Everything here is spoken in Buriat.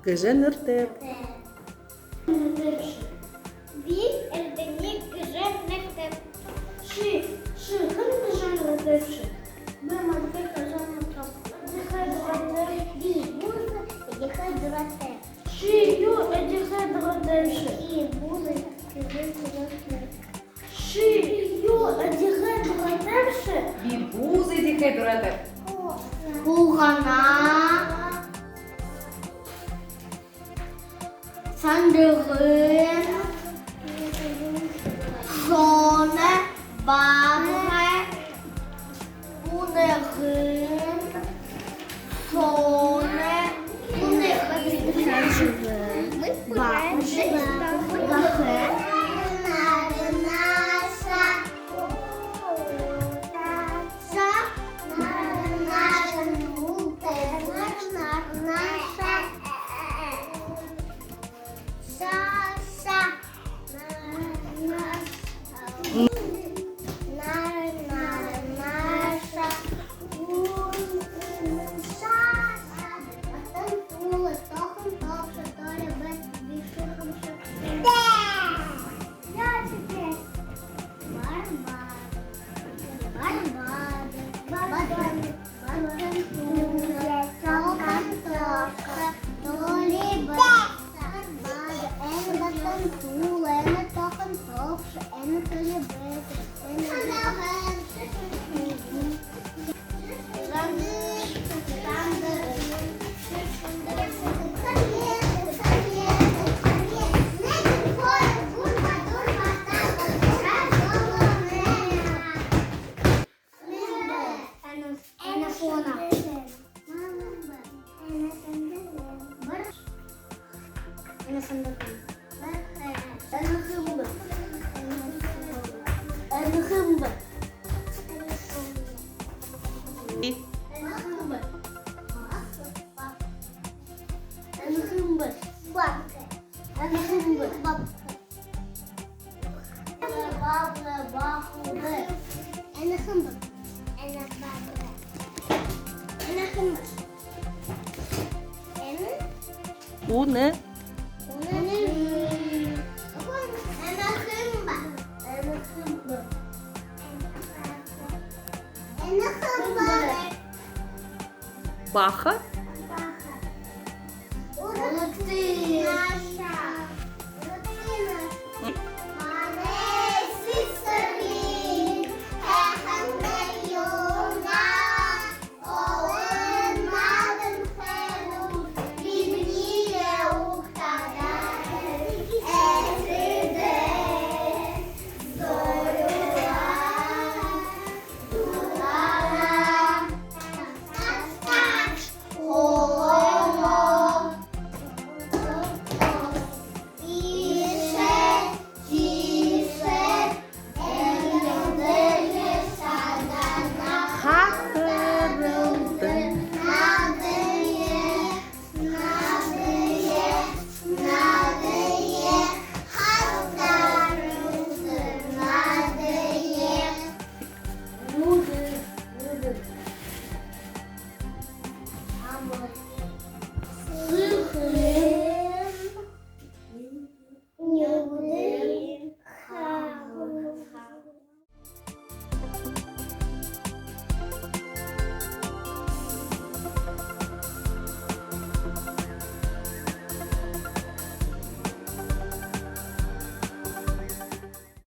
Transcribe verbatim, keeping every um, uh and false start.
Гэжэ нэрэтэйб. Би Эрдэни гэжэ нэрэтэйб. Ши, ши хэн гэжэ нэрэтэйбши? Би Матвей гэжэ нэрэтэйб. Эдихэ дуратайб. Би Буза эдихэ дуратайб. Ши юу эдихэ дуратайбши? Би Буза эдихэ дуратайб. Ши юу эдихэ дуратайбши? Би Буза эдихэ дуратайб. Булгана. Сандаган. Зона. Бага. Үнэгэн. Зона. Үнэгэн. Бага. Бабка. Бабка, бабка. Эндэ хэн бэ? Эндэ бабка. Эндэ хэн бэ? Эндэ? Үнэ. Үнэ. Эндэ хэн бэ? Эндэ хэн бэ? Эндэ хэн бэ? Баха.